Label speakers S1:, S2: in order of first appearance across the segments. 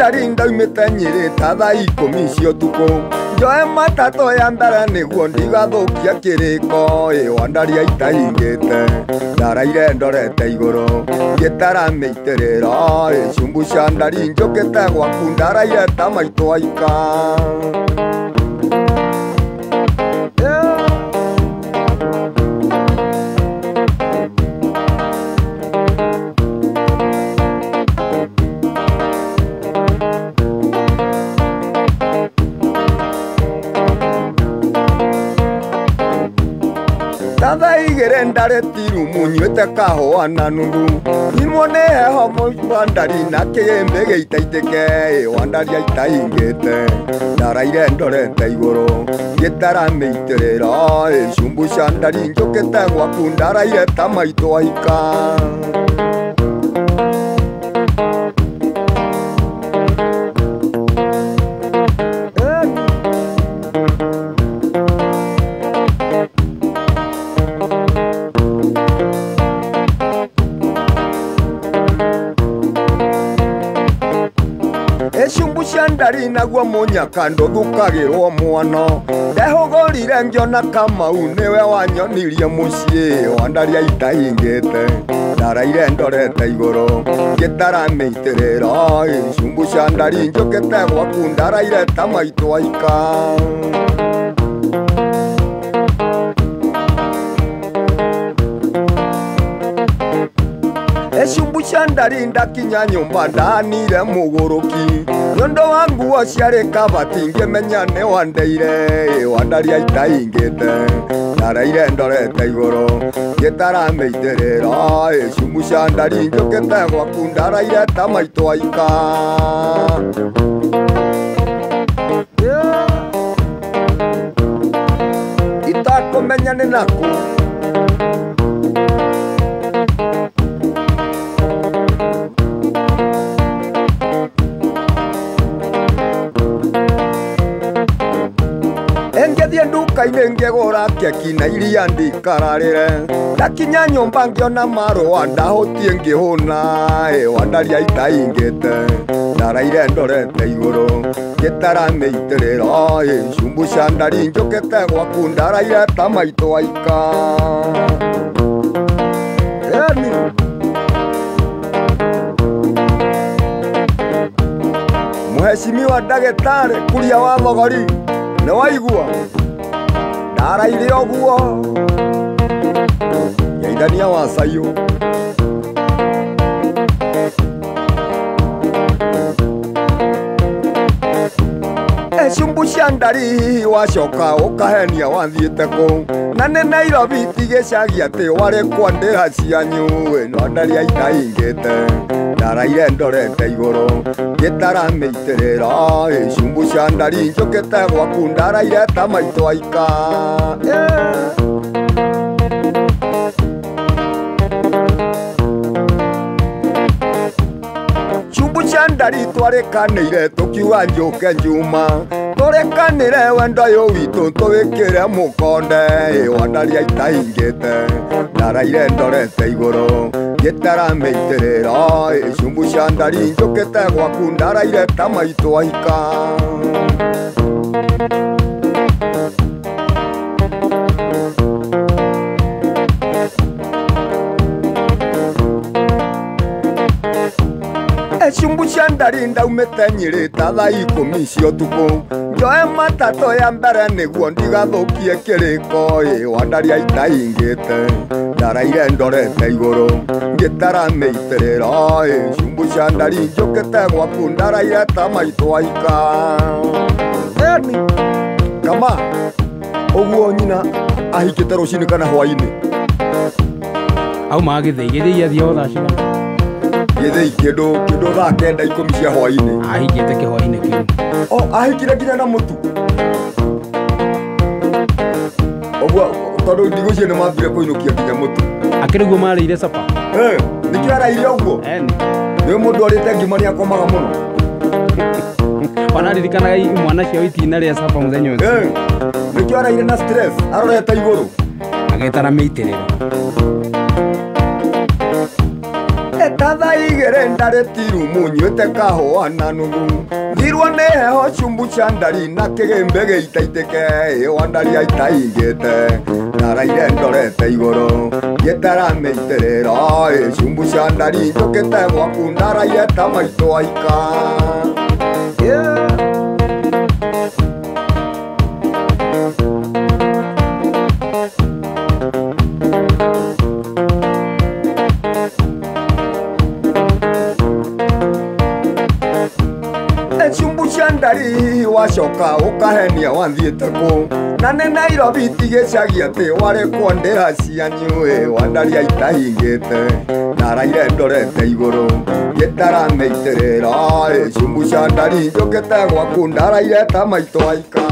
S1: Ndari ndaumĩte Nyĩrĩ ta thaa 10 cia ũtukũ njoe matatũ ya mbere nĩguo ndigathũkia kĩrĩko ĩ Wandaria itahingĩte ndaraire ndorete igũrũ ngĩtara mĩitĩrĩro ĩ Shumbusha ndari njũkĩte gwaku ndaraire ta maitũ aika. Thaa igĩrĩ ndarĩ tirumu nyuĩte kahũa na nuthu nyimwo nĩ heho Wandari na kĩgĩmbĩ gĩitaitĩke ĩ Wandaria itahingĩte ndaraire ndorete igũrũ ngĩtara mĩitĩrĩro ĩ Shumbusha ndari njũkĩte gwaku ndaraire ta maitũ aika. Shumbusha ndari naguo mũnyaka ndũthukagĩrwo mwana ndehũgũrire ngĩona Kamau nĩwe wanyonirie mũciĩ Wandaria itahingĩte ndaraire ndorete igũrũ ngĩtara mĩitĩrĩro ĩ Shumbusha ndari njũkĩte gwaku ndaraire ta maitũ aika. Shumbusha ndari ndakinya nyũmba ndanire mũgũrũki nĩũndũ wa nguo ciarĩ kabati ngĩmenya nĩ wandeire ĩ Wandaria itahingĩte ndaraire ndorete igũrũ ngĩtara mĩitĩrĩro ĩ Shumbusha ndari njũkĩte gwaku ndaraire ta maitũ aika. Itakũmenya nĩ nakũ. Ngĩthiĩ nduka-inĩ ngĩgũra keki na iria ndikararĩre ndakinya nyũmba ngĩona marũa ndahũtie ngĩhũna ĩ Wandaria itahingĩte ndaraire ndorete igũrũ ngĩtara mĩitĩrĩro ĩ Shumbusha ndari njũkĩte gwaku ndaraire ta maitũ aika. Mheshimiwa ndagĩtarĩ Kuria wa Thogori nĩ waigua ndaraire ũguo ngeithania wa Caiyũ. Shumbusha ndari hihi wacoka ũkahenia wathiĩte kũ na nĩ Nairobi ti gĩcagi atĩ warĩ kwa ndĩra cianyu ĩ Wandaria itahingĩte ndaraire ndorete igũrũ ngĩtara mĩitĩrĩro ĩ Shumbusha ndari njũkĩte gwaku ndaraire ta maitũ aika. Shumbusha ndari twarĩkanĩire tũkiuga njũke njuma tũrĩkanĩre wendo ũyũ witũ tũwĩkĩre mũkonde ĩ Wandaria itahingĩte ndaraire ndorete igũrũ ngĩtara mĩitĩrĩro ĩ Shumbusha ndari njũkĩte gwaku ndaraire ta maitũ aika. Shumbusha ndari ndaumĩte Nyĩrĩ ta thaa 10 cia ũtukũ njoe matatũ ya mbere nĩguo ndigathũkie kĩrĩko ĩ Wandaria itahingĩte ndaraire ndorete igũrũ ngĩtara mĩitĩrĩro ĩ Shumbusha ndari njũkĩte gwaku ndaraire ta maitũ aika. Kama ũguo nyina ahikĩte rũcinĩ kana hwainĩ
S2: auma gĩthĩi gĩthĩi athiĩ thaa cigana
S1: gĩthĩi kĩndũ thaa 9 10 cia hwainĩ
S2: ahikĩte kĩhwainĩ kĩu
S1: o ahikire nginya na mũtu ũguo tondũ ndigũcio nĩ mambire kũinũkia nginya mũtu
S2: akĩrĩ guo marĩire capa
S1: nĩkĩo araire ũguo nĩ mũndũ arĩte ngima nĩ akomaga mũno
S2: ona ririkanaga imwana ciao itinarĩa capa mũthenya ũcio
S1: nĩkĩo araire na stress arorete igũrũ
S2: agĩtara mĩitĩrĩro.
S1: Ta thaa igĩrĩ ndarĩ tirumu nywĩte kahũa na nuthu thirwo nĩ heho cumbu cia ndari na kĩgĩmbĩ gĩitaitĩke ĩwa ndari aitaingĩte ndaraire ndorete igũrũ ngĩtara mĩitĩrĩro ĩ cumbu cia ndari njũkĩte gwaku ndaraire ta maitũ aika. Yeah. Ndari wacoka ũkahenia wathiĩte kũ na nĩ Nairobi ti gĩcagi atĩ warĩ kuondĩra cianyu ĩ wa ndari aitahingĩte ndaraire ndorete igũrũ ngĩtara mĩitĩrĩro ĩ cumbu cia ndari njũkĩte gwaku ndaraire ta maitũ aika.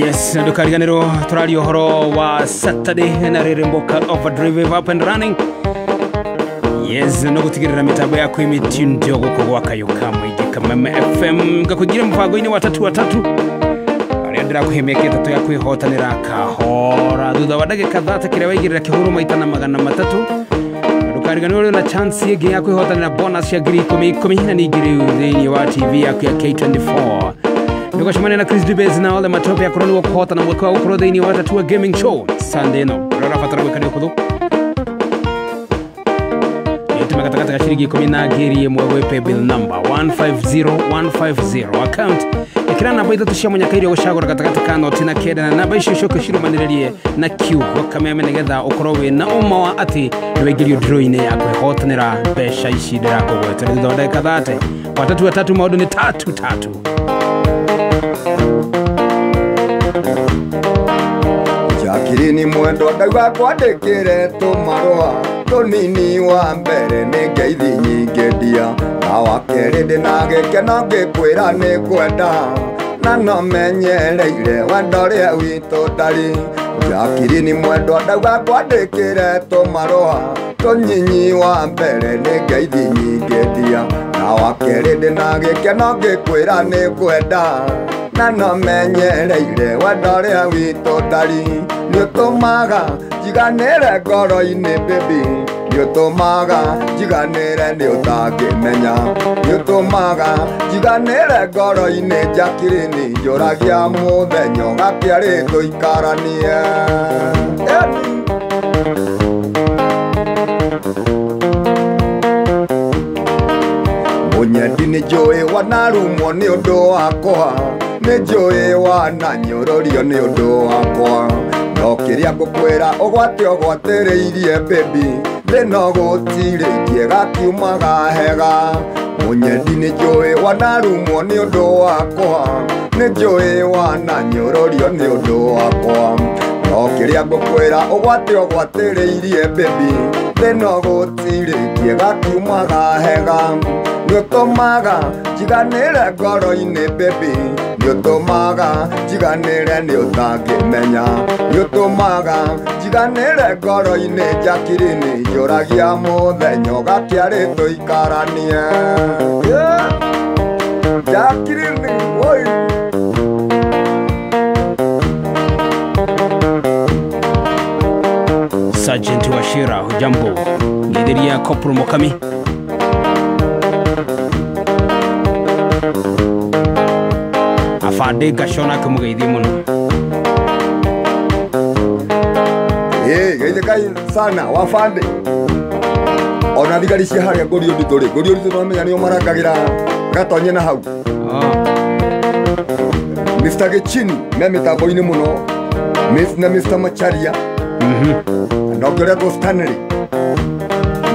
S2: Yes, ndukariganirwo turaria uhoro wa Saturday na riri mboka overdrive up and running. Yes, no gutigirira mitambo yaku imitindio guku gwa Kayuka Mwingi Kameme FM ngakugira mubango-ini wa tatu wa tatu aria ndirakuhe tatu ya kwihotanira kahora thutha wa ndagika 30 kiria waigirira kihuro maita na 300. Ndukariganirwo na chance ingi ya kwihotanira bonus ya ngiri ikumi ikumi na ningĩ rĩu thĩinĩ wa TV yaku ya K24. Ndugacemania na Chris Dubez na wale matope ya kuroniwa kuhota na mwaka wa gukorwo thĩinĩ wa Tatua Gaming Show Sunday no ũrabatara gwĩka nĩ ũhũthũ nĩũtũme gatagatĩ ga ciringi 10 na ngiri ĩmwe gwĩ paybill number 150150 account ĩkĩra namba ithatũ cia mũnyaka iria ũgũcagũra gatagatĩ ka noti na kenda na namba icio icoke cirũmanĩrĩrie na kiugo Kameme nĩgetha ũkorwo wĩ na ũma wa atĩ nĩwaingĩrio draw-inĩ ya kwĩhotanĩra mbeca ici ndĩrakũgwetera thutha wa ndagĩka 30 watatu watatu maũndũ nĩ tatu tatu.
S1: Jacqueline mwendwa ndauga kwandĩkĩre tũmarũa tũnini wa mbere nĩ ngeithi nyingĩ ndia na wa kerĩ ndĩna gĩkeno ngĩkwĩra nĩ ngwenda na no menyereire wendo ũrĩa witũ ndari. Jacqueline mwendwa ndauga kwandĩkĩre tũmarũa tũnyinyi wa mbere nĩ ngeithi nyingĩ ndia na wa kerĩ ndĩna gĩkeno ngĩkwĩra nĩ ngwenda na no menyereire wendo ũrĩa witũ ndari. Nĩũtũmaga njiganĩre ngoro-inĩ baby nĩũtũmaga njiganĩre nĩ ũtangĩmenya nĩũtũmaga njiganĩre ngoro-inĩ Jacqueline njũragia mũthenya ũgakĩarĩ tũikaranie. Mũnyendi nĩ njũĩ wanarumwo nĩ ũndũ wakwa nĩ njũĩ wananyũrũrio nĩ ũndũ wakwa no kĩrĩa ngũkwĩra ũgwate ũgwatĩrĩirie baby thĩ no gũtirĩ kĩega kiumaga hega. Mũnyendi nĩ njũĩ wanarumwo nĩ ũndũ wakwa nĩ njũĩ wananyũrũrio nĩ ũndũ wakwa no kĩrĩa ngũkwĩra ũgwate ũgwatĩrĩirie baby thĩ no gũtirĩ kĩega kiumaga hega. Nĩũtũmaga njiganĩre ngoro-inĩ baby nĩũtũmaga njiganĩre nĩ ũtangĩmenya nĩũtũmaga njiganĩre ngoro-inĩ Jacqueline njũragia mũthenya ũgakĩarĩ tũikaranie. Jacqueline woi.
S2: Sergeant Wachira hujambo ngithiria Corporal Mokami. Afande gacona kumugeithie muno.
S1: Geithikai sana wafande ona thigari cia haria Ngũriũ Nditũ rĩ Ngũriũ Nditũ nĩmamenya nĩo marangagĩra gatonye na hau. Mr. Gĩchini me mĩtambo-inĩ mũno na Mr. Macharia na ũngĩ ũretwo Stanley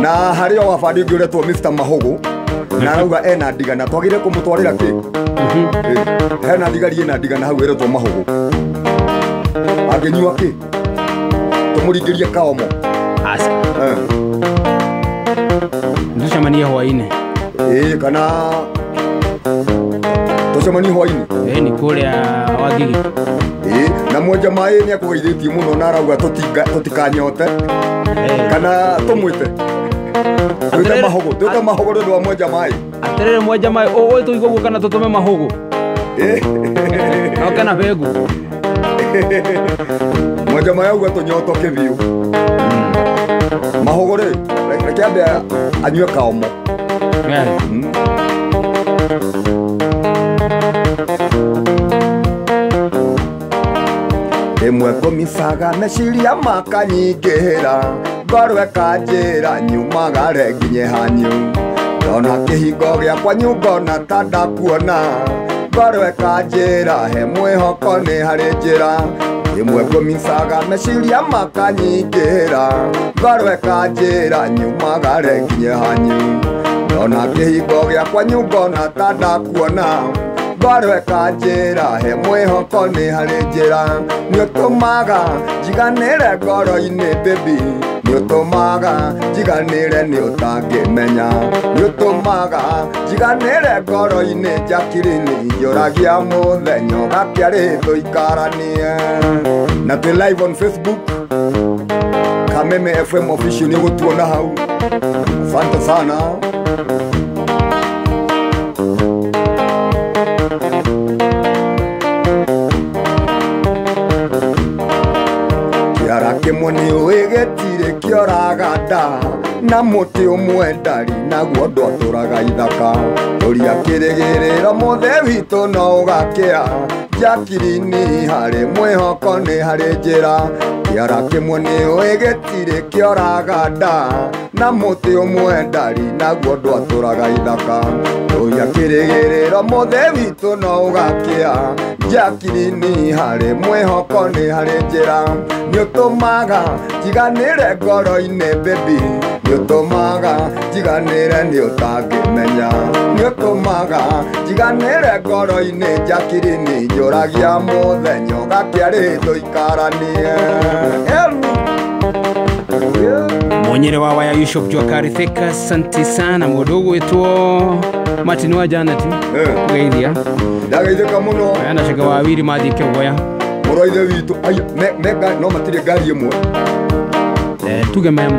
S1: na harĩ o wabandi ũngĩ ũretwo Mr. Mahogo na arauga ena ndigana twagĩrĩire kũmũtwarĩra kĩ hena thigari ĩna ndigana hau ĩretwo Mahogo angĩnyua kĩ tũmũringĩrie kaomo.
S2: Asa nducemanie hwainĩ
S1: kana tũcemanie hwainĩ
S2: nĩ kũrĩa Wangigi
S1: na mwenja maĩ nĩ akũgeithĩtie mũno na arauga tũtikanyote kana tũmwĩte Twite mahogo, twite mahogo ndu wa mwenja mai.
S2: Atiriri mwenja mai ũũ tũigua guo kana tũtũme mahogo. No kana mbegu.
S1: Mwenja mai auga tũnyotoke biũ. Mahogo rĩ, reke ambe anyue kaomo. Rĩmwe ngũmicaga meciria makanyingĩhĩra ngoro ĩkanjĩra nyumagare nginye hanyu ndona kĩhingo gĩakwa ngona ta ndakuona ngoro ĩkanjĩra he mwĩhoko nĩ harĩ njĩra rĩmwe ngũmicaga meciria makanyingĩhĩra ngoro ĩkanjĩra nyumagare nginye hanyu ndona kĩhingo gĩakwa ngona ta ndakuona ngoro ĩkanjĩra he mwĩhoko nĩ harĩ njĩra nĩũtũmaga njiganĩre ngoro-inĩ baby nĩũtũmaga njiganĩre nĩũtangĩmenya nĩũtũmaga njiganĩre ngoro-inĩ Jacqueline njũragia mũthenya ũgakĩarĩ tũikaranie na twĩ live on Facebook Kameme FM official nĩũgũtuona hau. Asante sana. Kĩara kĩmwe nĩũĩ gĩtirĩ kĩoraga nda na mũtĩ ũmwe ndari naguo ndwatũraga ithaka tũria kĩrĩgĩrĩro mũthĩ witũ no ũgakĩa Jacqueline harĩ mwĩhoko nĩ harĩ njĩra kĩara kĩmwe nĩũĩ gĩtirĩ kĩoraga nda na mũtĩ ũmwe ndari naguo ndwatũraga ithaka tũria kĩrĩgĩrĩro mũthĩ witũ no ũgakĩa Jacqueline harĩ mwĩhoko nĩ harĩ njĩra nĩũtũmaga njiganĩre ngoro-inĩ baby nĩũtũmaga njiganĩre nĩũtangĩmenya nĩũtũmaga njiganĩre ngoro-inĩ Jacqueline njũragia mũthenya ũgakĩarĩ tũikaranie.
S2: Mwenyere wa waya Yusuf Jokari Thika, asante sana mũndũ ũgwĩtwo Martin wa Janet. Geithia.
S1: Ndageithĩka mũno.
S2: Aya cege wa wiri mathiĩ kĩgoya.
S1: Mũrũ wa ithe witũ me no matirĩ ngari ĩmwe.
S2: Tuge memo.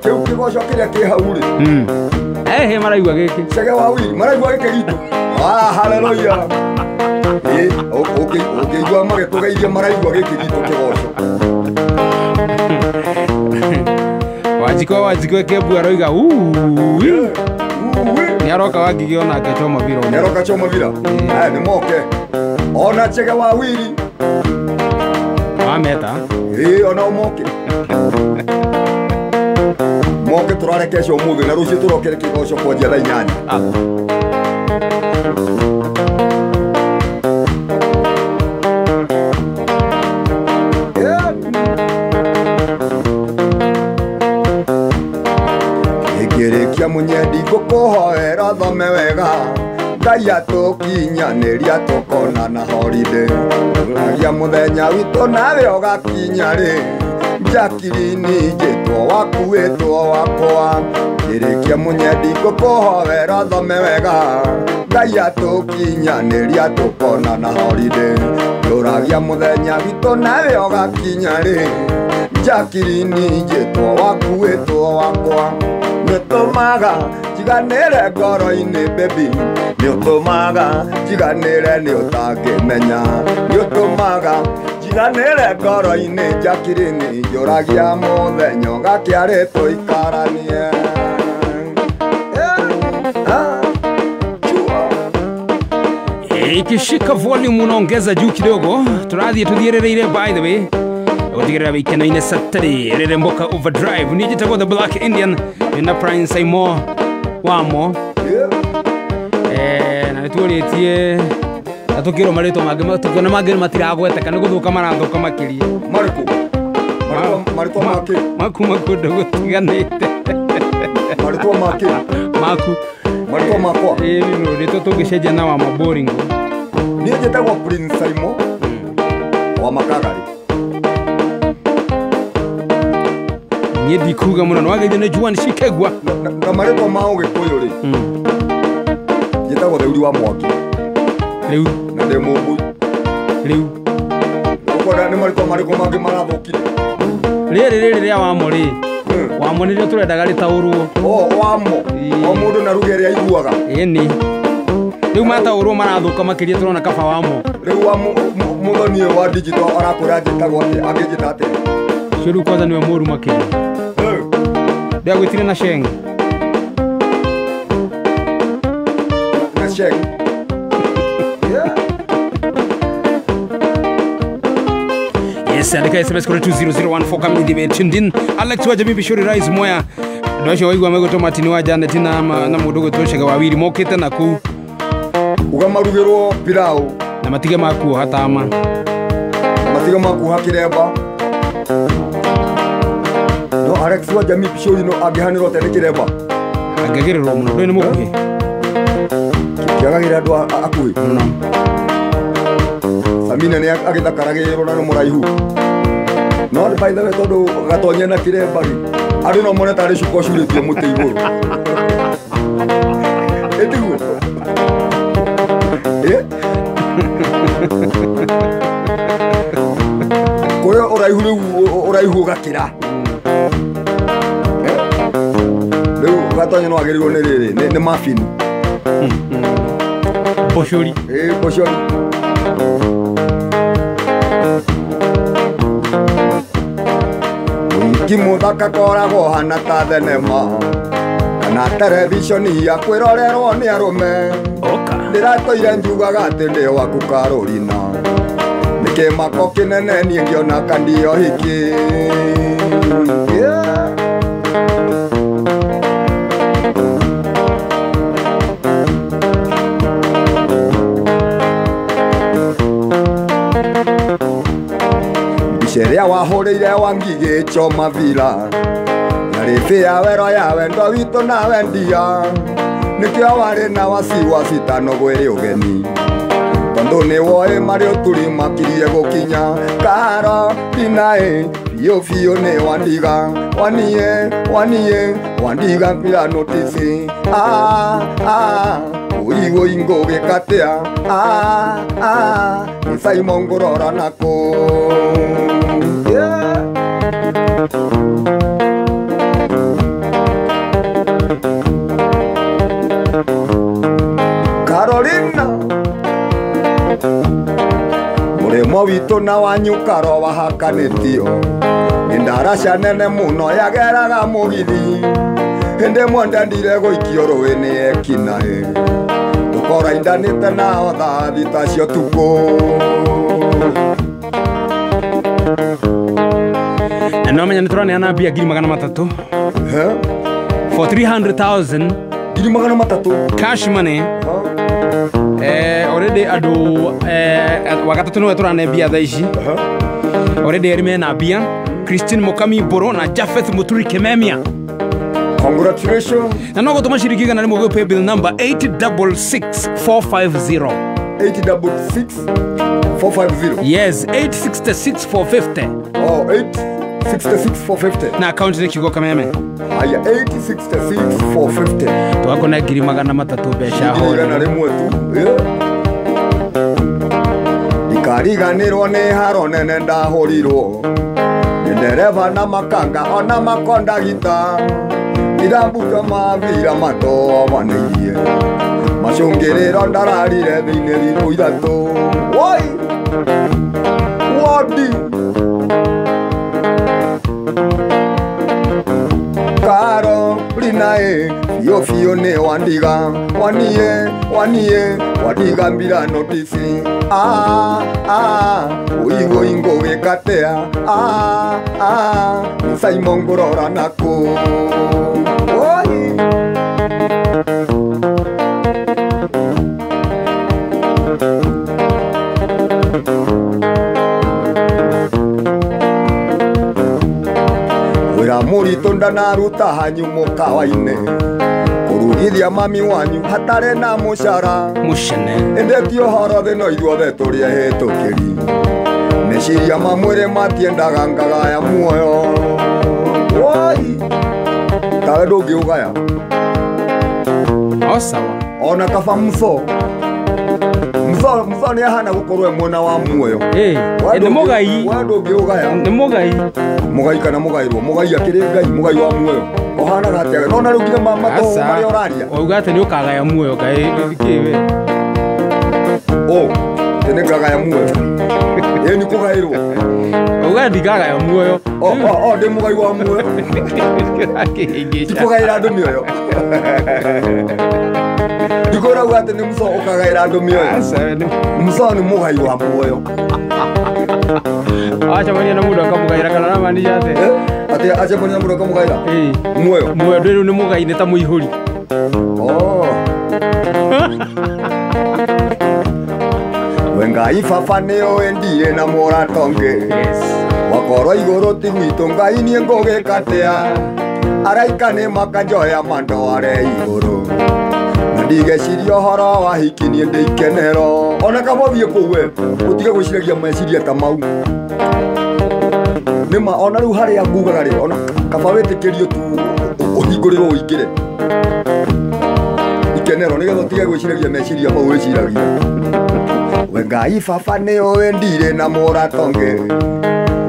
S1: Kĩu kĩgoco kĩrĩa kĩ hau rĩ.
S2: Ehe maraigua gĩkĩ.
S1: Cege wa wiri maraigua gĩkĩ gitũ. Ah, hallelujah. Ũkĩigua magĩtũgeithia maraigua gĩkĩ gitũ kĩgoco.
S2: Wanjikũ Kembu aroiga uui. Nĩ aroka Wangigĩ onake choma bira.
S1: Nĩ aroka choma bira. Nĩ moke. Ona Chege wa wiri.
S2: Wameta.
S1: Ĩĩ ona moke. Moke tũrarekeca ũmũthĩ na rũciũ tũrokere kĩgoco kwanjia thaa 8. Ngĩrĩkia mũnyendi ngũkũhoera thome wega Ngai atũkinyanĩria tũkonana holiday Tũragia mũthenya witũ nawe ũgakinya rĩ Jacqueline njĩtwo waku wĩtwo wakwa Ngĩrĩkia mũnyendi ngũkũhoera thome wega Ngai atũkinyanĩria tũkonana holiday Tũragia mũthenya witũ nawe ũgakinya rĩ Jacqueline njĩtwo waku wĩtwo wakwa nĩũtũmaga njiganĩre ngoro-inĩ baby nĩũtũmaga njiganĩre nĩũtangĩmenya nĩũtũmaga njiganĩre ngoro-inĩ Jacqueline njũragia mũthenya ũgakĩarĩ tũikaranie.
S2: Ikishika volume unaongeza juu kidogo turathiĩ tuthiĩrĩrĩire by the way gutigirira wikeno-inĩ Saturday rĩrĩ Mboka Overdrive niĩ njĩtagwo The Black Indian na Prince Aimo wamo na nĩtuorĩtie na tũkĩrwo marĩtwa mangĩ tũkĩona mangĩ matiragweteka nĩ gũthũka marathũka makĩria
S1: marĩkũ marĩtwa makĩ
S2: makuma kũndũ gũtiganĩte
S1: marĩtwa makĩ
S2: maku
S1: marĩtwa makwa
S2: ĩĩ rĩtwa tũngĩcenjia na wa maboringo
S1: niĩ njĩtagwo Prince Aimo wa Makagari.
S2: Niĩ ndikuga mũno nĩwageithio nĩ Juan Shikegwa
S1: na marĩtwa ma Ũgĩkũyũ rĩ njĩtagwo Theuri wa Mwaki
S2: rĩu
S1: na ndĩ Mũmbui
S2: rĩu
S1: ũkwenda nĩ marĩtwa marĩkũ mangĩ marathũkire
S2: rĩrĩ rĩrĩ rĩa wamo rĩ Wamo nĩrĩo tũrendaga rĩtaũrwo.
S1: O wamo. O mũndũ na ruga ĩrĩa aiguaga.
S2: Ĩni. Rĩu mataũrwo marathũka makĩria tũrona kaba wamo.
S1: Rĩu wa mũthoni ũyũ wa digital arakwĩra njĩtagwo atĩa, angĩnjĩta atĩa?
S2: Ũcio rĩu kwanza nĩwe mũru makĩria. Ndĩagwĩtire na Sheng.
S1: Na Sheng. Yeah.
S2: Yes, andika SMS kuri 20014 kamili ndibe tuned in. Alex wa Jamii Bishori Rise Moya. Andũ acio waigua megwĩtwo Martin wa Janet na mũndũ ũgwĩtwo Chege Wawiri mokĩte na kũu.
S1: Uga marugĩrwo pilau.
S2: Na matige makuoha tama.
S1: Matige makuoha kĩremba. No Alex wa Jamii Bishori no angĩhanĩrwo atĩa nĩ kĩremba?
S2: Angĩagĩrĩrwo mũno, ndũĩ nĩ mũkuhĩ.
S1: Kĩagagĩra andũ akuhĩ?
S2: Mũno.
S1: Samina nĩ agĩthakaragĩrwo na nĩ mũraihu. No by the way tondũ gatonye na kĩremba rĩ, andũ no mone tarĩ cuka ũcurĩtie mũtĩ igũrũ. Ĩtiguo? Kũrĩ ũraihu rĩu ũraihu ũgakĩra. Rĩu gatonye no agĩrĩirwo nĩ rĩrĩ, nĩ muffin.
S2: Boshori.
S1: Boshori. Mũhiki mũthaka koragwo hana ta thenema kana televishoni ya kwĩrorerwo nĩ arũme. Ndĩratũire njugaga atĩ ndĩ waku Carolina. Nĩ kĩmako kĩnene niĩ ngĩona kandio hiki. Yeah. Mbica ĩrĩa wahũrĩire wa Ngigĩ Choma Villa yarĩ bĩa wero ya wendo witũ na wendia. Nĩkĩo warĩ na wasiwasi ta nũgũ ĩrĩ ũgeni tondũ nĩ woĩ marĩ ũturi makirie gũkinya. Carolina ĩ biũ biũ nĩ wandiga, wanie wanie wandiga bila notisi. Ah ah woi woi ngũgĩka atĩa? Ah ah nĩ Simon ngũrora nakũ. Yeah. Carolina mũrĩmo witũ na wanyu karo wahakanĩtio nĩ ndaraca nene mũno yageraga mũgithi. Hĩndĩ ĩmwe ndendire gũikio rũĩ nĩ ekinaĩ tũkoraindanĩte nao thaa thita cia ũtukũ.
S2: Na no menya nĩ tũraneana mbia 300,000. For 300,000
S1: 300,000
S2: cash money. Already andũ wagatatũ nĩwe tũrane mbia thaa ici. Already erĩ mena mbia. Christine Mukami Mbũrũ na Japheth Muturi Kimemia.
S1: Congratulations.
S2: Na no gũtũma ciringi 100 gwĩ paybill number 866450.
S1: 866450.
S2: Yes, 866450.
S1: Oh, 866450.
S2: Na account nĩ kiugo Kameme.
S1: Aya, 866450.
S2: Twakona 300,000 mbeca
S1: ho. 100 tu. Ndikariganĩrwo nĩ haro nene ndahũrirwo nĩ ndereba na makanga ona makondagita. Irambuto mavira matomanĩirie macũngĩrĩro ndararire thĩinĩ thikũ ithatũ. Woi wodi Carolina ĩ biũ biũ nĩ wandiga, wanie wanie wandiga bila notisi. Ah ah woi woi ngũgĩka atĩa? Ah ah nĩ Simon ngũrora nakũ. Woi wĩra mũritũ ndanaruta hanyu mũkawa-inĩ kũrugithia mami wanyu hatarĩ na mũcara.
S2: Mũcene.
S1: Ĩndĩ ti ũhoro thĩ no ithuothe tũrĩ ehĩtũkĩri. Meciria ma mwĩrĩ matiendaga ngagaya muoyo. Woi tawe ndũngĩũgaya.
S2: O sawa.
S1: Ona kaba mũco. Muso nĩ ahana gũkorwo e mwena wa muoyo.
S2: Nĩ mũgai.
S1: Wendo ũngĩũgaya.
S2: Nĩ mũgai.
S1: Mũgai kana mũgairwo. Mũgai akĩrĩ Ngai, mũgai wa muoyo. Ũhanaga atĩa? Nona rĩu nginya matũ marĩa ũraria.
S2: Wauga atĩ nĩ ũkagaya muoyo kaĩ kĩ we.
S1: Oh, atĩ nĩ ngagaya muoyo. Ĩ nĩ kũgaĩrwo.
S2: Wauga ndikagaya muoyo.
S1: Oh, ndĩ mũgai wa muoyo.
S2: Kĩhĩngĩca.
S1: Tikũgaĩra andũ mĩoyo. Ndikũrauga atĩ nĩ muso ũkagaĩra andũ mĩoyo. Muso nĩ mũgai wa muoyo.
S2: Acemania na mũndũ akamũgaĩra kana aramaanisha atĩa?
S1: Atĩ acemania na mũndũ akamũgaĩra? Muoyo.
S2: Muoyo rĩu nĩ mũgai nĩ ta mũihũri.
S1: Oh. We Ngai baba nĩ ũĩ ndirĩ na mũrata ũngĩ. Wakorwo igũrũ ti gwitũ Ngai niĩ ngũgĩka atĩa? Araika nĩ makanjoya mandware igũrũ. Na ndigeciria ũhoro wa hiki niĩ ndĩ ikenero. Ona kaba ũthiĩ kũu we, ũtige gwĩciragia meciria ta mau. Nĩma ona rĩu harĩa ngugaga rĩ, ona kaba wĩtĩkĩrio tu ũhingũrĩrwo ũingĩre. Ikenero nĩgetha ũtige gwĩciragia meciria mau wĩciragia. We Ngai baba nĩ ũĩ ndirĩ na mũrata ũngĩ.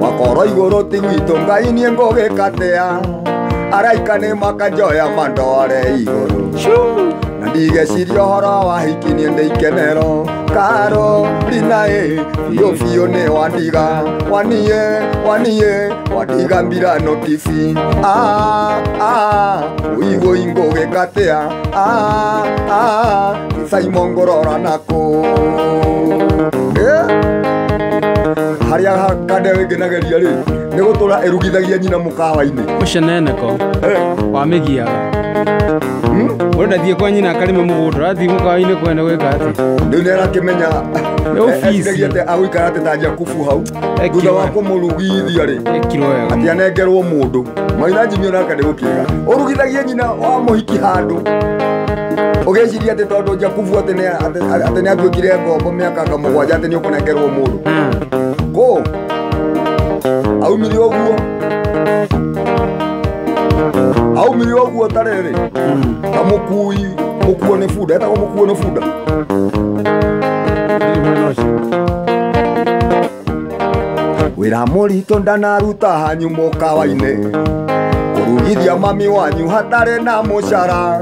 S1: Wakorwo igũrũ ti gwitũ Ngai niĩ ngũgĩka atĩa? Araika nĩ makanjoya mandware igũrũ. Na ndigeciria ũhoro wa hiki niĩ ndĩ ikenero. Karo rinaĩ biũ biũ nĩ wandiga. Waniĩ waniĩ wandiga mbira notisi. Ũigũi ngũgĩka atĩa? Nĩ Simon ngũrora nakũ. Harĩa kande ĩngĩnageria rĩ, nĩ gũtũra ĩrugithagia nyina mũkawa-inĩ.
S2: Ũcio neneko wamĩgiaga. Mũndũ ndathiĩ kwa nyina akarĩme mũgũnda, arathiĩ mũkawa-inĩ kwenda gwĩka atĩa?
S1: Rĩu nĩ arakĩmenya
S2: Nĩ obici.
S1: atĩ agũikara atĩ ta Jakubu hau. Thutha wa kũmũrugithia rĩ,
S2: Ekirwo wega.
S1: atĩ anengerwo mũndũ. Maina Jimmy onake nĩ gũkĩga. Ũrugithagie nyina wa mũhiki handũ. Ũgeciria atĩ tondũ Jakubu atĩ nĩ atuĩkire ngombo mĩaka anga mũgwanja atĩ nĩ ũkũnengerwo mũndũ. Kũ? Aumire ũguo. Aumire ũguo ta rĩrĩ. Ta mũkui, mũkuo nĩ bunda, etagwo mũkuo nĩ bunda. Wĩra mũritũ ndanaruta hanyu mũkawa-inĩ. Kũrugithia mami wanyu hatarĩ na mũcara.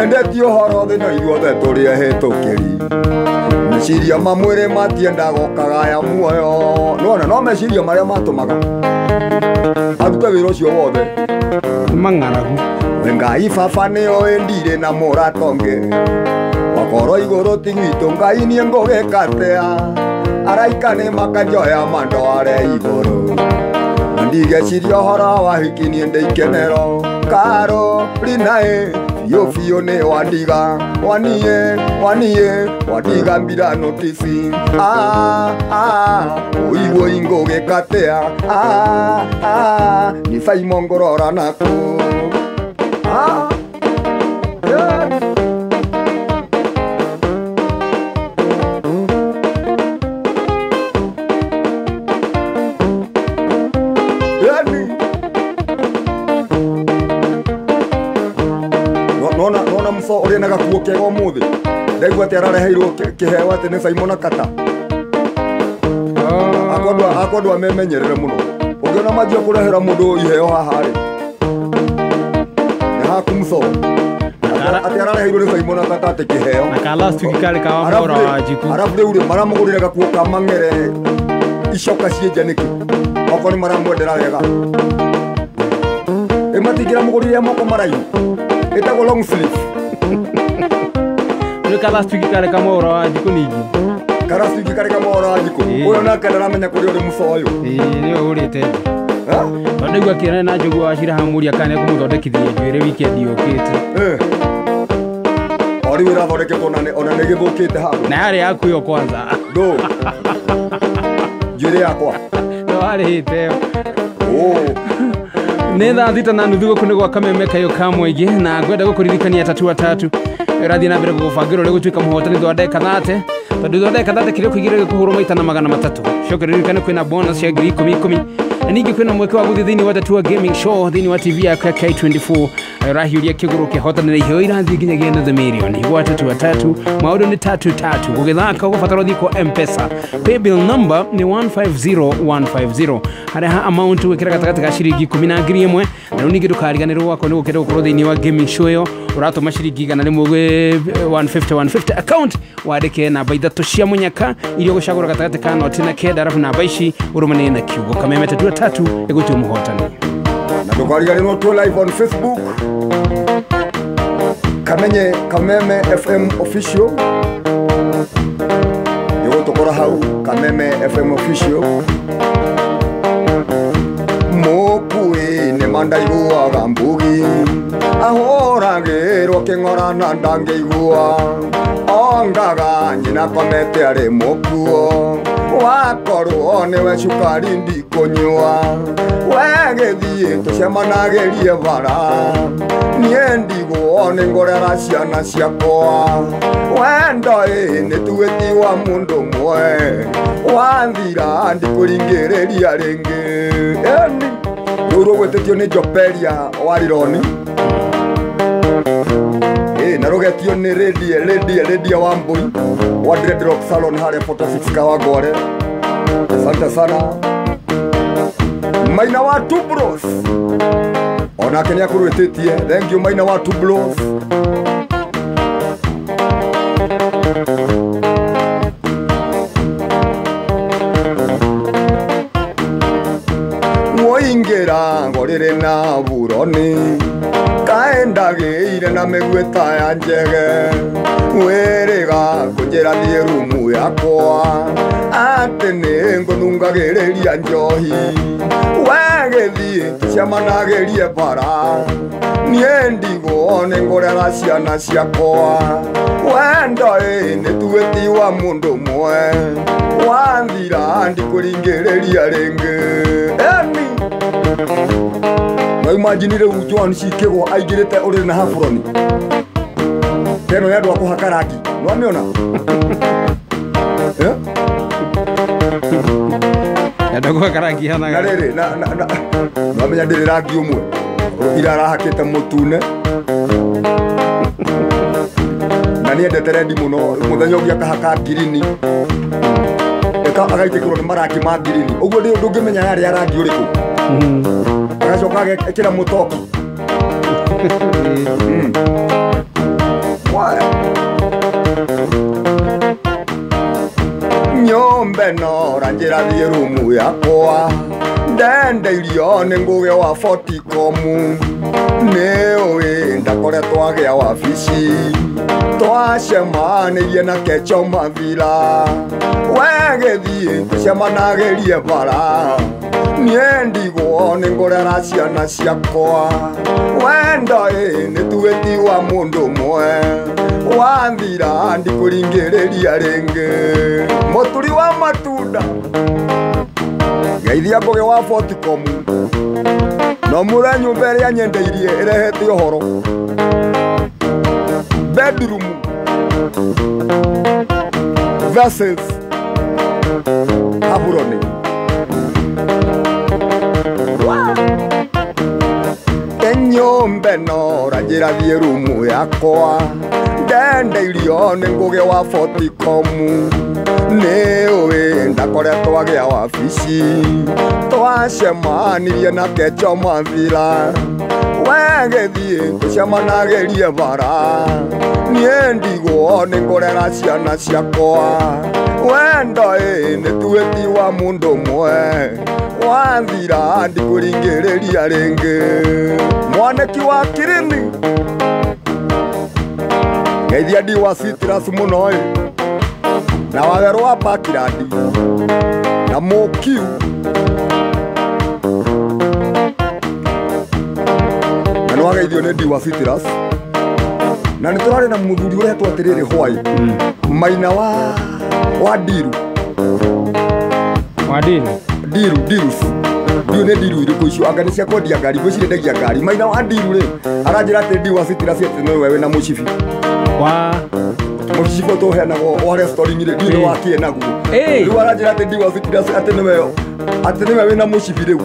S1: Endetie ũhoro thĩ no ithuothe tũrĩ ehĩtũkĩri. Meciria ma mwĩrĩ matiendaga ũkagaya muoyo. Nĩwona no meciria marĩa matũmaga arute wĩra ũcio wothe.
S2: Mang'aragu.
S1: We Ngai baba nĩ ũĩ ndirĩ na mũrata ũngĩ. Wakorwo igũrũ ti gwitũ Ngai niĩ ngũgĩka atĩa? Araika nĩ makanjoya mandware igũrũ. Na ndigeciria ũhoro wa hiki niĩ ndĩ ikenero. Karo rinaĩ biũ biũ nĩ wandiga. Waniĩ waniĩ wandiga mbira notisi. Ũigũi ngũgĩka atĩa? Nĩ Simon ngũrora nakũ. Yes. Yani. Nona nona muso ũrĩ na gakuo kega ũmũthĩ. Ndaigua atĩ arareheirwo kĩheo atĩ nĩ Simon Kata. Akwa andũ amemenyerere mũno. Ũngĩona manjia kũrehera mũndũ iheo haha rĩ, nĩ haku muso. Atĩ arareheirwo nĩ Simon Kata atĩ kĩheo.
S2: Na ka last week karĩ ka wa Mwaura wa Njiku.
S1: Arabu rĩu rĩ maramũgũrĩra gakuo ka mang'ere icoka cienja nĩkĩ? Okorwo nĩ maramwendera wega. Ĩ matingĩramũgũrĩire moko maraihu. Ĩtagwo long sleeve.
S2: Nĩ ka last week karĩ ka Mwaura wa Njiku ningĩ.
S1: Ka last week karĩ ka Mwaura wa Njiku. Ũyũ nake ndaramenya kũrĩa ũrĩ muso ũyũ.
S2: Ĩĩ nĩwe ũrĩte. Tondũ ndaigua akĩaria na Njogu wa Shira hamũria kana nĩekũmũthondekithia njuĩrĩ weekend yũkĩte.
S1: O rĩu ĩrathondeketwo ona nĩ ĩgĩthũkĩte handũ.
S2: Na yarĩ yaku ĩyo kwanza.
S1: Ndũ. Njuĩrĩ yakwa.
S2: No warĩhĩte ĩyo.
S1: Oh.
S2: Nĩ 6:30 gũkũ nĩ gwa Kameme Kayũ ka Mũingĩ na ngwenda gũkũririkania tatu atatu ĩrathiĩ na mbere gũgũbangĩra ũrĩa gũtuĩka mũhotani thutha wa ndagĩka 30 tondũ thutha wa ndagĩka 30 kĩrĩa ũkũigĩrĩra gĩkũhũrwo maita na 300. Coke ririkane kwĩna bonus cia 10,000 10,000 na ningĩ kwĩna mweke wa gũthiĩ thĩinĩ wa Tatua Gaming Show thĩinĩ wa TV yaku ya K24 Ũrahiũria kĩgũrũ kĩhotanĩra iheo irathiĩ nginyagia nuthu mirioni. Watatu watatu, maũndũ nĩ tatu tatu. Gũgĩthaka ũgũbatara ũthiĩ kwa M-Pesa. Paybill number nĩ 150150. Harĩa ha amount wĩkĩra gatagatĩ ga ciringi 10 na 1000. Na rĩu ningĩ ndũkariganĩrwo gwakorwo nĩ gũkĩenda gũkorwo thĩinĩ wa gaming show ĩyo, ũratũma ciringi 100 150 150 account, wandĩke namba ithatũ cia mũnyaka iria ũgũcagũra gatagatĩ ka noti na kenda, arabu namba ici ũrũmanĩrie na kiugo Kameme tatu tatu ĩgũtua mũhotani.
S1: Na ndũkariganĩrwo twĩ live on Facebook, Kamenye Kameme FM Official. Ĩgũtũkora hau Kameme FM Official. Mũkui nĩ mandaiguaga mbugi, ahũragĩrwo kĩng'ora na ndangĩigua, ongaga nyina komete arĩ mũkuo, wakorwo nĩwe cukari ndikũnyua, we gĩthiĩ tũcemanagĩrie bara, niĩ ndigwo nĩ ngũrera ciana ciakwa, wendo ĩ nĩ tuĩti wa mũndũ ũmwe, wathira ndikũringĩrĩria rĩngĩ. Ĩni rũu rũgwĩtĩtio nĩ Joperia wa Rironi, na rũgetio nĩ Redie wa Mbui wa Dreadlock Salon harĩa 46 Kawangware. Asante sana Maina wa Tubros, onake nĩ akũrwĩtĩtie. Thank you Maina wa Tubros. Mũingĩra ngorĩrĩ na buroni, kaendagĩire na mĩguĩta ya njege, wĩrĩga kũnjĩra thiĩ rumu yakwa, atĩ nĩ ngũnungagĩrĩria njohi, we gĩthiĩ tũcemanagĩrie bara, niĩ ndigwo nĩ ngũrera ciana ciakwa, wendo ĩ nĩ tuĩti wa mũndũ ũmwe, wathira ndikũringĩrĩria rĩngĩ. Eni no imagine rĩu Joan Cikĩgwa aingĩrĩte ũrĩrĩ na haburoni teno ya andũ a kũhaka rangi, nĩwamĩona?
S2: Andũ a kũhaka rangi ihanaga.
S1: Na rĩrĩ, nĩwamenya ndĩrĩ rangi ũmwe, ira arahakĩte mũtune, na nĩendete rendi mũno, mũthenya ũngĩ akahaka ngirini, agaitĩkĩrwo nĩ marangi ma ngirini, ũguo ndũngĩmenya yarĩ ya rangi ũrĩkũ. Agacoka agekĩra mũtoki. Nyũmba ĩno ũranjĩra thiĩ rumu yakwa, ndendeirio nĩ Ngũgĩ wa Forticom, nĩ ũĩ ndakoretwo agĩa wabici, twacemanĩirie na Kecho Mavila, we gĩthiĩ tũcemanagĩrie bara, niĩ ndigwo nĩ ngũrera ciana ciakwa, wendo ĩ nĩ tuĩti wa mũndũ ũmwe, wathira ndikũringĩrĩria rĩngĩ. Mũturi wa matunda geithia Ngũgĩ wa Forticom, no mũre nyũmba ĩrĩa nyendeirie ĩrehete ũhoro, bedroom versus haburoni. Nyũmba ĩno ũranjĩra thiĩ rumu yakwa, ndendeirio nĩ Ngũgĩ wa Forticom, nĩ ũĩ ndakoretwo agĩa wabici, twacemanirie na Kecho Mavila, we gĩthiĩ tũcemanagĩrie bara, niĩ ndigwo nĩ ngũrera ciana ciakwa, wendo ĩ nĩ tuĩti wa mũndũ ũmwe, wathira ndikũringĩrĩria rĩngĩ. Mwanĩki wa Kirini geithia ndi wa Citrus mũno ĩ, na wawerũ wa Parkland na Mũkiu, na nĩwageithio nĩ ndi wa Citrus. Na nĩ tũrarĩ na mũthuri ũretwo atĩrĩrĩ hwai, Maina wa Ndiru.
S2: Wa Ndiru?
S1: Ndiru, Ndirus. Ndiũ nĩ Ndiru irĩkũ icio, anga nĩ cia kwendia ngari, ngwĩciria ndengia ngari. Maina wa Ndiru rĩ, aranjĩra atĩ ndi wa Citrus atĩ nĩwe wĩna mũcibi.
S2: Wa
S1: Mũcibi ũyũ tũheanagwo wa restaurant rĩ, ndiũ nĩ wa kĩĩ naguo. Rĩu aranjĩra atĩ ndi wa Citrus atĩ nĩwe wĩna mũcibi rĩu.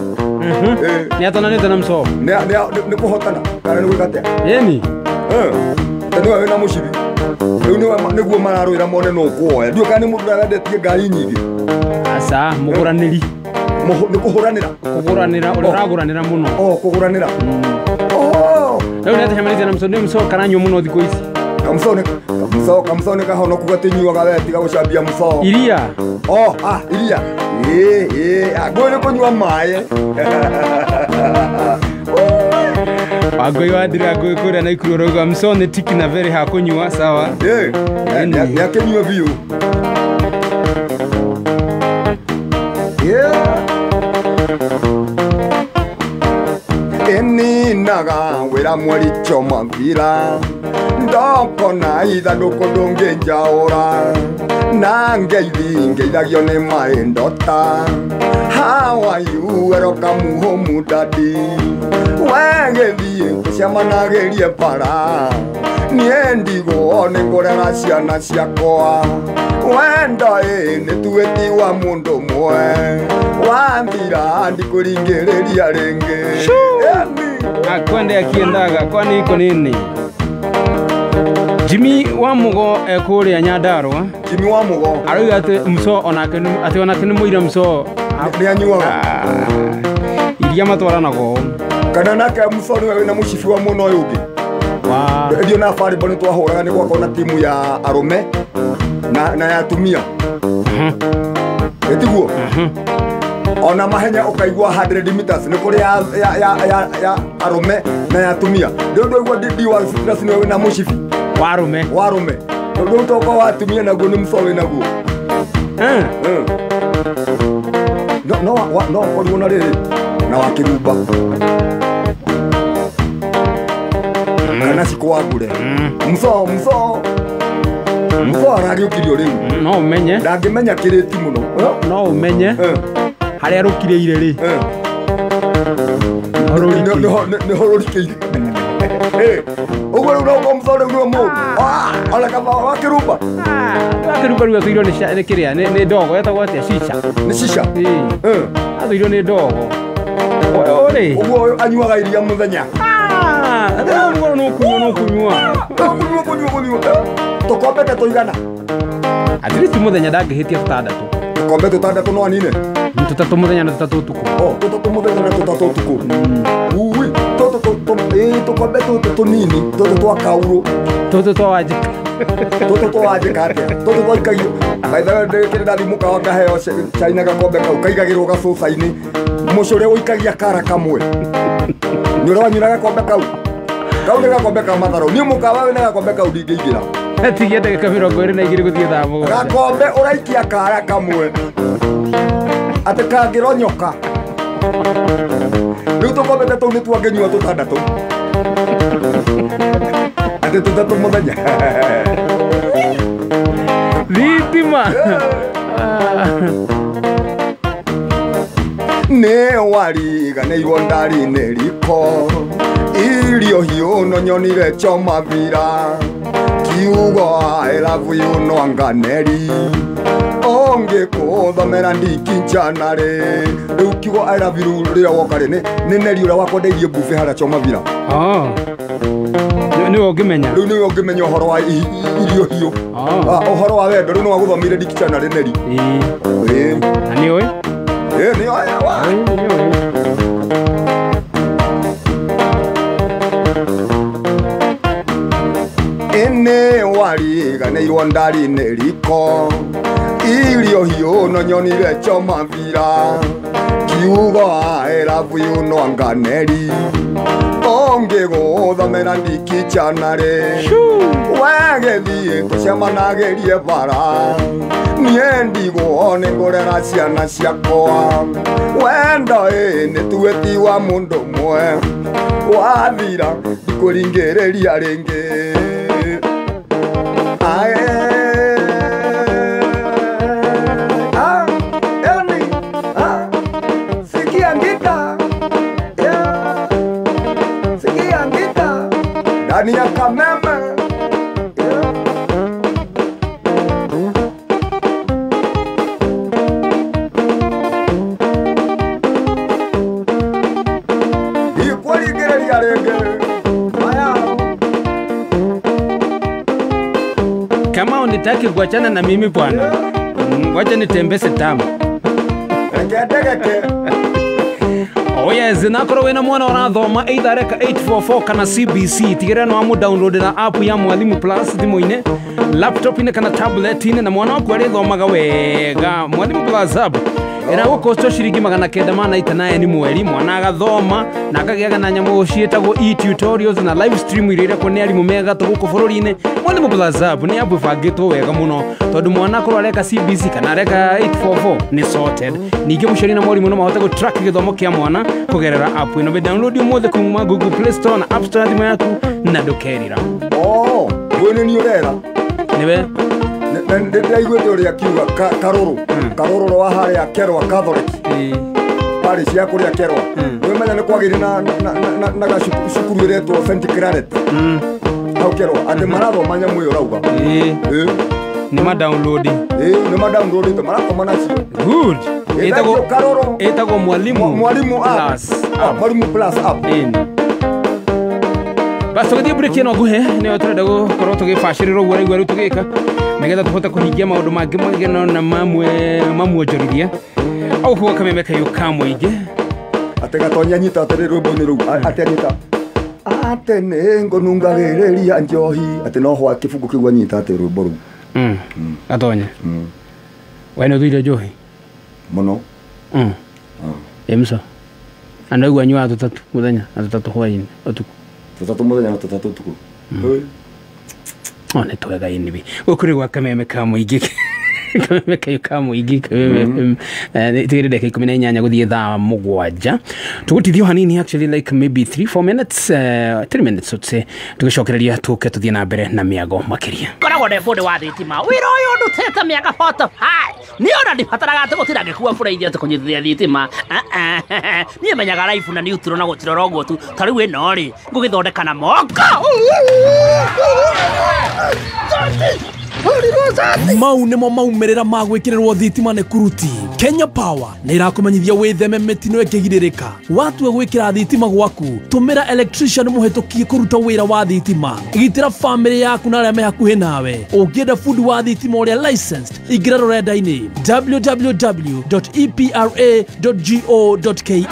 S2: Nĩ atonanĩte na mso.
S1: Nĩ kũhotana kana nĩ gwĩka atĩa?
S2: Ĩni.
S1: Ta nĩwe wĩna mũcibi. Rĩu nĩguo mararũĩra mone nũ ũkũoya. Ndiũĩ kana nĩ mũndũ ũrĩa ngari nyingĩ.
S2: Aca, mũgũranĩri.
S1: Nĩ kũhũranĩra.
S2: Kũgũranĩra, ũrĩa ũragũranĩra mũno.
S1: Oh, kũgũranĩra. Oh.
S2: Rĩu nĩ atecemanĩtie na mso, nĩ mso karanyua mũno thikũ ici.
S1: Kamso nĩ kahonoku gatinyuaga we tiga gũcambia mso.
S2: Iria.
S1: Oh, ah, iria. Ĩĩ, ngũĩ nĩ kũnyua maĩ.
S2: Wangũi wa Ndirangũĩ kũrĩa Naikuru ũrauga mso nĩ tiki na very hakũnyua sawa.
S1: Ĩĩ, nĩ akĩnyue biũ. Ĩninaga wĩra mweri choma vila ndokona ithandũkũ ndũngĩnjaũra na ngeithi ngeithagio nĩ maĩ ndota. How are you erokamuhũmu dadi we gĩthiĩ tũcemanagĩrie bara niĩ ndigwo nĩ ngũrera ciana ciakwa wendo ĩ nĩ tuĩti wa mũndũ ũmwe wathira ndikũringĩrĩria rĩngĩ.
S2: Akwende akiendaga kwani iko nini? Jimmy wa Mugo ekũrĩa Nyandarua.
S1: Jimmy wa Mugo
S2: arauga atĩ mso onake atĩ onake nĩ mũira mso
S1: nĩ anyuaga
S2: iria matwaranaga ũũ.
S1: Kana nake mso nĩwe wĩna mũcibi wa mwena ũyũ ũngĩ. Ndio na volleyball nĩ twahũraga nĩ gwakorwo na timu ya arũme na ya atumia. Ĩtiguo? Ona mahenya ũkaigua 100 meters nĩ kũrĩ ya arũme na ya atumia. Rĩu ndwaigua D1 Fitness nĩwe wĩna mũcibi
S2: wa arũme.
S1: Wa arũme. Rĩu tokorwo wa atumia naguo nĩ mso wĩnaguo. No ũkorirwo na rĩrĩ na wa Kĩrumba kana Cikũ wa Ngure. Mso aragĩũkirio rĩu.
S2: No ũmenye.
S1: Ndangĩmenya kĩrĩti mũno.
S2: No ũmenye. Harĩa rũkirĩire rĩ.
S1: Nĩho rũrikĩire. Ũguo rĩu no mso rĩu nĩwe mũũru. Ona kaba wa Kĩrumba.
S2: Wa Kĩrumba rĩu athũirwo nĩ kĩrĩa nĩ ndogo etagwo atĩa? Shisha.
S1: Nĩ shisha?
S2: Ĩĩ. Athũirwo nĩ ndogo. Ũyũ rĩ.
S1: Ũguo anyuaga iria mũthenya.
S2: Ũguo no kũnyua.
S1: Kũnyua. Tũkombe ta tũigana.
S2: At least mũthenya ndangĩhĩtia tũtandatũ.
S1: Tũkombe tũtandatũ no anine?
S2: Tũtatũ mũthenya na tũtatũ ũtukũ.
S1: Oh, tũtatũ mũthenya na tũtatũ ũtukũ. Ui, tũkombe tũtũ tũnini, tũtũ twa kaurũ.
S2: Tũtũ twa Wanjika.
S1: Tũtũ twa Wanjika atĩa? Tũtũ twaikagio. By the way, kĩrĩa ndathiĩ mũkawa ngaheo cai na gakombe kau kaigagĩrwo gacuba-inĩ. Mũcũrĩ ũikagia kara kamwe. Nĩ ũrĩa wanyuĩra gakombe kau? Kau nĩ gakombe ka matharũ. Niĩ mũkawa wĩna gakombe kau ndingĩingĩra.
S2: Tigia ndagĩka 22 gũthiĩ thaa 7.
S1: Gakombe ũraikia kara kamwe. Atĩ kangĩronyoka. Rĩu tũkombe ta tũu nĩ twangĩnyua tũtandatũ. Atĩ tũtatũ mũthenya.
S2: Thitima.
S1: Nĩ wariganĩirwo ndari nĩ riko irio hiũ no nyonire choma vira kiugo I love you no anganeri ũngĩkũthomera ndikinjanarĩ. Rĩu kiugo I love you rĩrĩa woka rĩ nĩ Neri ũrĩa wakwendeirie buffet harĩa choma vira.
S2: Nĩwe ũngĩmenya.
S1: Rĩu nĩwe ũngĩmenya ũhoro wa irio hiũ. Ũhoro wa wendo rĩu nĩ wagũthomire dictionary Neri.
S2: Ĩĩ. Na nĩũĩ?
S1: Ĩĩ nĩoĩ wa. Ĩnĩ wariganĩirwo ndari nĩ riko irio hiũ no nyonire choma vira kiugo I love you no anganeri ũngĩgũthomera ndikichanarĩ wegĩthiĩ tũcemanagĩrie bara niĩ ndigwo nĩ ngũrera ciana ciakwa wendo ĩ nĩ tuĩti wa mũndũ ũmwe wathira ndikũringĩrĩria rĩngĩ. Ndani ya Kameme.
S2: Sitaki kuachana na mimi bwana. Wacha nitembeze tamu.
S1: Reke.
S2: Oh yes, nakorwo wina mwana ũrathoma either areka 844 kana CBC, tigĩrĩra nĩ wamũ download na app ya Mwalimu Plus thimũ-inĩ, laptop-inĩ kana tablet-inĩ, na mwana waku arĩthomaga wega. Mwalimu Plus app ĩragũkosto ciringi 999 mweri, mwana agathoma na akagĩaga na nyamũ ciĩtagwo e-tutorials na live stream iria irekwo nĩ arimũ mega gũkũ bũrũri-inĩ. Mwalimu Plus app nĩ app ĩbangĩtwo wega mũno tondũ mwana akorwo areka CBC kana areka 844 nĩ sorted. Ningĩ mũciari na mwarimũ no mahote gũ-track gĩthomo kĩa mwana kũgerera app ĩno. Download ũmũthĩ kuma Google Play Store na App Store ya thimũ yaku na ndũkerira.
S1: Oh, we nĩ ũrera.
S2: Nĩwe
S1: Ndĩraiguĩte ũrĩa akiuga karũrũ. Karũrũ rwa harĩa Kerwa Catholic. Parish ya kũrĩa Kerwa. Wĩmenya nĩ kwagĩire na gacukuru ĩretwo St. Claret. Hau Kerwa atĩ marathoma nyamũ ĩyo ũrauga.
S2: Nĩ ma download.
S1: Nĩ ma download marathoma nacio.
S2: Good.
S1: Ĩtagwo Karũrũ.
S2: Ĩtagwo Mwalimu.
S1: Mwalimu app.
S2: Plus.
S1: Mwalimu Plus app.
S2: Bas tũgĩthiĩ break ĩno nguhĩ nĩyo tũrenda gũkorwo tũgĩbacĩrĩra ũguo ũraigua rĩu tũgĩka nĩgetha tũhote kũhingia maũndũ mangĩ mangĩ na mamwe mamuonjorithia au kuo kameme kayũ ka mũingĩ.
S1: Atĩ gatonya nyita atĩrĩ rwĩmbo-inĩ rũu atĩ anyita atĩ nĩ ngũnungagĩrĩria njohi atĩ no hwa kĩbungo kĩu anyita atĩ rwĩmbo rũu.
S2: Gatonya we nĩ ũthũire njohi
S1: mũno.
S2: Ĩmso andũ aigua anyuaga tũtatũ mũthenya na tũtatũ hwaĩ-inĩ ũtukũ.
S1: Tũtatũ mũthenya na tũtatũ ũtukũ.
S2: O nĩ twega anyway. Gũkũ nĩ gwa kameme ka mũingĩ. Kameme kayũ ka mũingĩ kameme tigĩrĩ ndagĩka 18 gũthiĩ thaa 7. Tũgũtithio hanini actually like maybe 3-4 minutes 3 minutes I'd say. Tũgĩcokereria tũke tũthiĩ na mbere na mĩago makĩria.
S3: Ngoragwo ndĩ bundi wa thitima. Wĩra ũyũ ndutĩte mĩaka 45. Niĩ ona ndibataraga atĩ gũtinda ngĩkua bũraithi atĩ kũnyitithia thitima. Niĩ menyaga live na neutral na gũtirora ũguo tu. Ta rĩu ĩno rĩ, ngũgĩthondeka na moko.
S4: Mau nĩmo maumĩrĩra ma gwĩkĩrĩrwo thitima nĩ kuruti. Kenya Power nĩ ĩrakũmenyithia wĩtheme mĩtino ĩngĩgirĩrĩka. Watua gwĩkĩra thitima gwaku, tũmĩra electrician mũhetũkie kũruta wĩra wa thitima. Gitĩra famĩlĩ yaku na arĩa me hakuhĩ nawe. Ũngĩenda bundi wa thitima ũrĩa licensed, ingĩra rũrenda-inĩ www.epra.go.ke.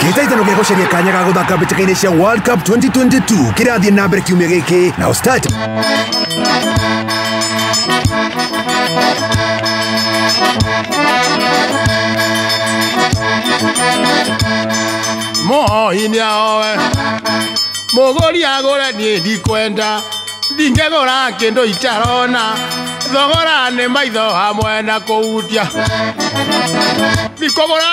S5: Kĩhĩtahĩtano gĩa gũcaria kanya ga gũthaka mbĩtĩka-inĩ cia World Cup 2022 kĩrathiĩ na mbere kiumia gĩkĩ na start.
S6: Moi nĩ aoe mũgũri agũre niĩ ndikwenda ndingĩgũra kĩndũ itarona thogora nĩ maitho hamwe na kũhutia ndikũgũra.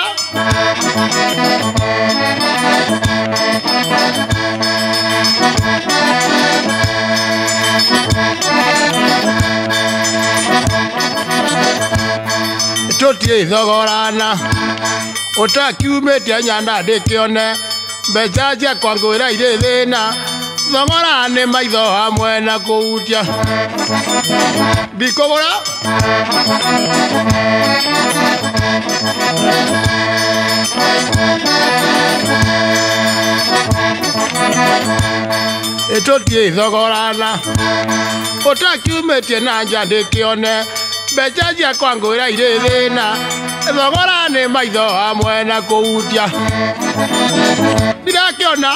S6: Tũtiĩ thogorana ũtakiumĩte nyanda ndĩkĩone mbeca ciakwa ngwĩra irĩ thĩna thogora nĩ maitho hamwe na kũhutia ndikũgũra. Tũtiĩ thogorana ũtakiumĩtie na nja ndĩkĩone mbeca ciakwa ngwĩra irĩ thĩna thogora nĩ maitho hamwe na kũhutia ndirakĩona.